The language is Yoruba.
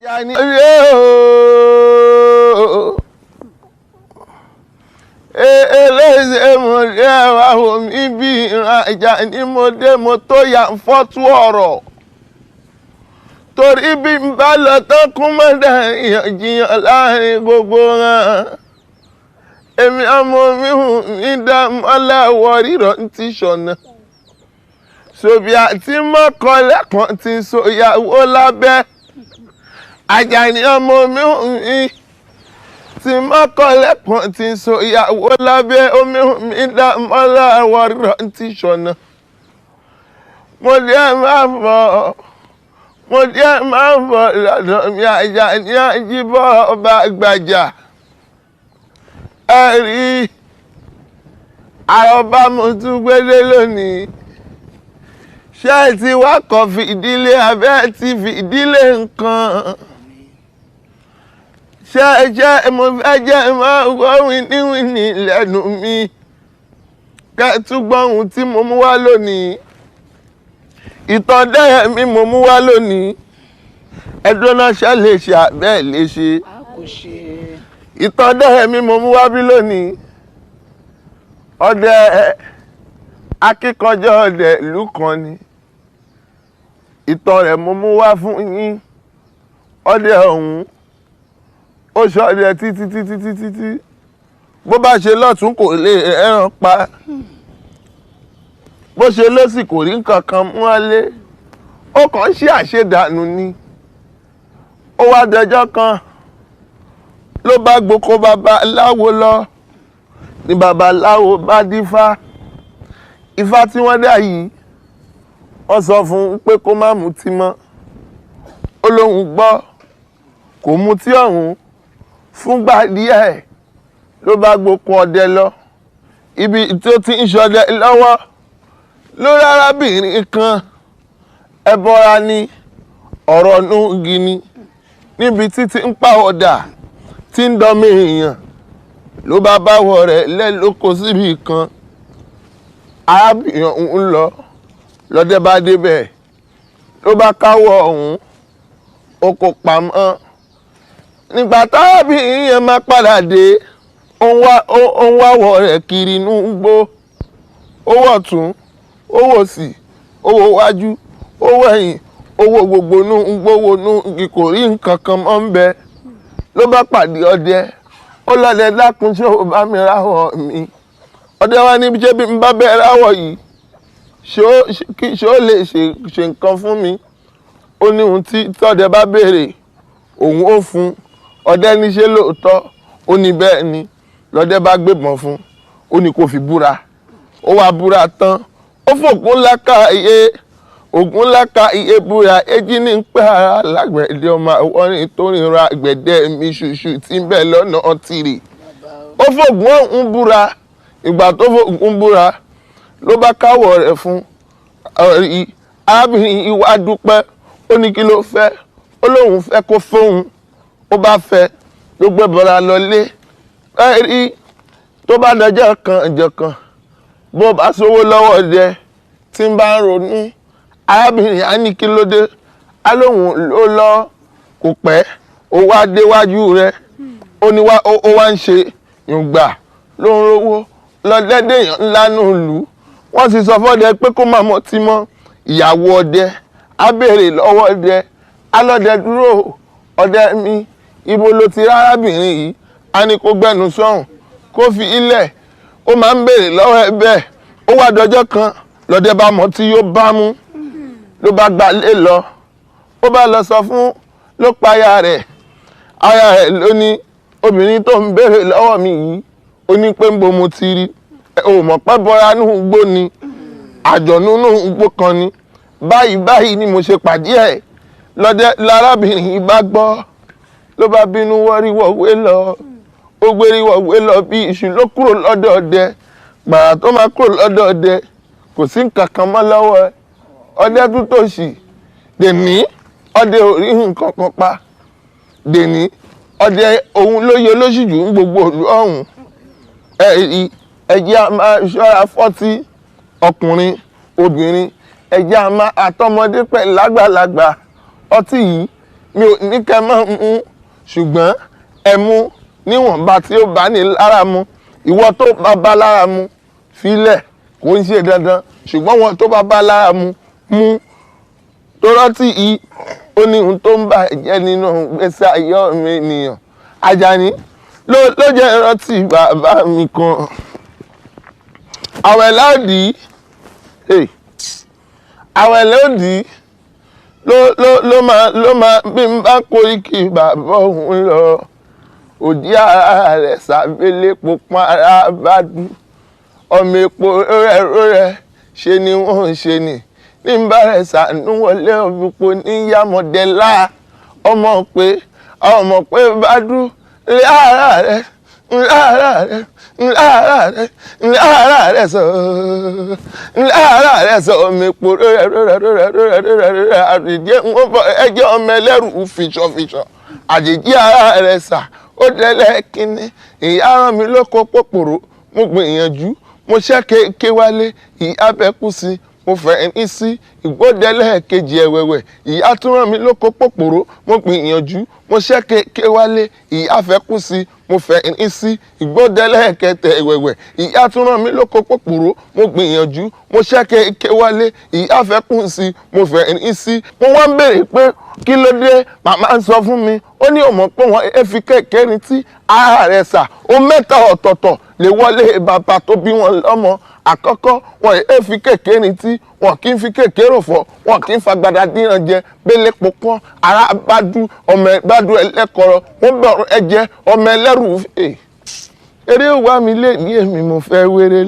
Àjàní ooo, eléyìí mo dé, wá wò mí bí ìran. Àjàní mo dé, mo tó yà ń fọ́tú ọ̀rọ̀, torí bí n bá lọ tán, kún mọ́dà ìyànjiyàn láàrin gbogbo wọn. Èmi ọmọ mi hùn mí dá mọ́lá wọ rírọ̀ ń ti ṣọ̀nà sòbí àti mọ́kànlẹ́kàn ti so ìyàwó lábẹ́. Àjàní ọmọ mi hùn mí tí mọ́kànlẹ́kàn ti so ìyàwó lábẹ́, omi hùn mí dá mọ́lá wọ rírọ̀ ń ti ṣọ̀nà. Mo dé máa fọ̀, mo dé máa fọ̀ lọ́dọ̀ mi. Àjàní àjíbọ̀ ọba gbàjà, ẹ rí àròbá mo tún gbélé lónìí. Ṣé ẹ ti wá kọ́ fi ìdílé abẹ́ ti fi ìdílé nǹkan? Ṣé ẹ jẹ́ mo fẹ́ jẹ́ máa gbọ́ wíníwíní lẹ́nu mi, kẹ́ ẹ tún gbọ́ ohun tí mo mú wá lónìí. Ìtàn dẹ́yẹ̀ mi mo mú wá lónìí. Ẹdún náà, ṣe lè ṣe àbẹ́ lè ṣe? A kò ṣe. Ìtàn dẹ́yẹ̀ mi mo mú wá bí lónìí. Ọdẹ akíkanjọ́, ọdẹ ìlú kan ni. Ìtàn rẹ̀ mo mú wá fún yín. Ọdẹ ọ̀hún, ó ṣọdẹ títí títí títí tí bó bá ṣe lọ́tún, kò lè ẹran pa. Bó ṣe lọ́sì, kò rí nǹkan kan mú wálé. Ó kàn ń ṣe àṣedànù ni. Ó wá dọjọ́ kan, ló bá gboko babaláwo lọ. Ní babaláwo bá dífá ifá tí wọ́n dá yìí, wọ́n sọ fún un pé kó má mutí mọ́. Ó lóun gbọ́, kò mutí ọ̀hún fúngbà díẹ̀. Ló bá gboko ọdẹ lọ. Ibi tí ó ti ń ṣọdẹ lọ́wọ́, lórí arábìnrin kan, ẹbọra ní ọ̀rọ̀ nùgì ni, níbi títí ń pa ọ̀dà tí ń dánmọ́ èèyàn. Ló bá báwọ̀ rẹ̀ lẹ́lóko síbi kan. Arábìnrin ọ̀hún ń lọ lọ́dẹ bá débẹ̀, ló bá káwọ́ ọ̀hún, ó kó pamọ́. Nígbà tárábìnrin yẹn máa padà dé, ó ń wáwọ̀ rẹ̀ kiri inú igbó. Ó wọ̀ tún, ó wò sí, ó wò wájú, ó wẹ̀yìn, ó wò gbogbo inú igbó, wo inú igi, kò rí nǹkan kan mọ́ ń bẹ. Ló bá pàdé ọdẹ. Ó lọ́dẹ, dákun, ṣé o bá mi ráwọ̀ mi? Ọdẹ wa ní, ṣé bí n bá bẹ́ẹ̀ ráwọ̀ yìí, ṣé ó lè ṣe nǹkan fún mi? Ó ní ohun tí tọ́dẹ bá béèrè, òun ó fún ọdẹ ní. Ṣé lóòótọ́? Ó ní bẹ́ẹ̀ ni. Lọ́dẹ bá gbébọn fún, ó ní kó fi búra. Ó wá búra tán, ó fògùn ńlá ká iye ògùn ńlá ká iye búra. Èjì ní pẹ́ ara lágbẹ̀dẹ ọmọ àwọ̀rìn tó ríra àgbẹ̀dẹ mi ṣùṣù tí ń bẹ lọ́nà tìrì. Ó fògùn ọ̀hún búra. Ìgbà tó fògùn búra, ló bá káwọ̀ rẹ̀ fún arábìnrin. Ìwà dúpẹ́. Ó ní kí ló fẹ́? Ó lóun fẹ́ kó fóun. Ó bá fẹ́, ló gbé bọ́ra lọlé. Ẹ rí, tó bá dọjọ́ kan ìjọ kan, bó bá sówó lọ́wọ́ jẹ tí ń bá ń ronú, arábìnrin á ní kí ló dé? Á lóun ló lọ, kò pẹ́, ó wá déwájú rẹ̀. Ó ní ó wá ń ṣe yùngbà, ló ń rówó lọ́dẹ́dẹ́yàn ńlá nù lù. Wọ́n sì sọ fọ́dẹ pé kó má mọtí mọ́. Ìyàwó ọdẹ á béèrè lọ́wọ́ ọdẹ, alọ́dẹ dúró, ọdẹ mi, ibo ló ti rárábìnrin yìí? Á ní kó gbẹ́nu sọ́hùn, kó fi ilẹ̀. Ó máa ń béèrè lọ́wọ́ ẹ bẹ́ẹ̀. Ó wá dọjọ́ kan, lọ́dẹ bá mọ̀ tí yóò bá mú, ló bá gba lé lọ. Ó bá lọ sọ fún, ló pa aya rẹ̀. Aya rẹ̀ ló ní, obìnrin tó ń béèrè lọ́wọ́ mi yìí, ó ní pé ń bo mo ti rí? Ò mọ̀ pé bọ́ra nù gbó ni, àjọ̀nú nù gbó kan ni. Báyìí báyìí ni mo ṣe pàdé ẹ̀. Lọ́dẹ lárábìnrin yìí bá gbọ́, ló bá bínú wọ́rí wọ̀wé lọ. Ó gbérí wọ̀wé lọ bí iṣu, ló kúrò lọ́dọ̀ ọdẹ. Gbàrà tó máa kúrò lọ́dọ̀ ọdẹ, kò sí nǹkan kan mọ́ lọ́wọ́ ẹ. Ọdẹ tún tòṣì dèní, ọdẹ ò rí nǹkan kan pa dèní. Ọdẹ òun ló yẹ olóṣìjú ń gbogbo ìlú ọ̀hún. Ẹ jẹ́ a máa ṣọ́ra fọ́tí, ọkùnrin, obìnrin. Ẹ jẹ́ a máa àtọmọdé pẹ̀lú lágbàlagbà. Ọtí yìí Mi ò ní kẹ́ máa mú, ṣùgbọ́n ẹ mú níwọ̀nba tí ó bá ní lára mu. Ìwọ tó bá bá lára mu, filẹ̀, kò ń ṣe dandan, ṣùgbọ́n wọn tó bá bá lára mu, mú tó rántí yìí. Ó ní ohun tó ń bà jẹ́ nínú gbèsè ayé ọmọ ènìyàn. Àjàní ló jẹ́ rántí bàbá mi kan. Àwẹ̀ láòdì, àwẹ̀ lódì ló máa bí n bá koríki bàbá òun lọ. Òdí ara rẹ̀ sábẹ́lẹ̀ pupa, ara bá dùn ọmọ epo rẹ̀ rẹ̀ ṣe ni wọ́n ń ṣe ni ní bá rẹ̀ sànú wọlé ọ̀bùpọ̀ ní yàmọ̀dẹ́lá. Ọmọ pé bá dùn lára rẹ̀, lára rẹ̀, lára rẹ̀, lára rẹ̀ sọ, lára rẹ̀ sọ, ọmọ epo rẹ̀ rẹ̀ rẹ̀ rẹ̀ rẹ̀ rẹ̀ àdìjẹ́ wọ́n bọ̀ ẹjẹ́ ọmọ ẹlẹ́rù fìṣọ̀fìṣọ̀ àjèjì ara rẹ̀ sà. Ó dẹ́lẹ̀ kínní, ìyá rán mi lóko pòpòrò, mo gbìyànjú, mo ṣẹ́ kéèké wálé, ìyá bẹ́ kú sí, mo fẹ́ ní sí ìgbódẹ́lẹ̀ kejì ẹ̀wẹ̀wẹ̀. Ìyá tún rán mi lóko pòpòrò, mo gbìyànjú, mo ṣẹ́ kéèké wálé, ìyá fẹ́ kú sí, mo fẹ́ ní sí ìgbódẹ́lẹ̀ kẹtẹ ẹ̀wẹ̀wẹ̀. Ìyá tún rán mi lóko pòpòrò, mo gbìyànjú, mo ṣẹ́ kéèké wálé, ìyá fẹ́ kú sí, mo fẹ́ ní sí. Mo wá ń béèrè pé kí ló dé. Màmá ń sọ fún mi, ó ní òmò pé wọ́n ẹ fi kéèké rin tí ara rẹ̀ sà. Ó mẹ́ta ọ̀tọ̀ọ̀tọ̀ lè wọlé bàbá tó bí wọn lọ́mọ. Àkọ́kọ́, wọn ẹ fi kéèké rin tí, wọn kì í fi kéèké rò fọ, wọn kì í fagbada díran jẹ bẹ́lẹ̀ pọ̀pọ́n ara bá dú ọmọ ẹ bá dú ẹlẹ́kọ̀ọ́rọ̀ wọ́n bẹ̀rù ẹjẹ ọmọ ẹlẹ́rù. Eré wa mi lè ní èmi mo fẹ́ wéré.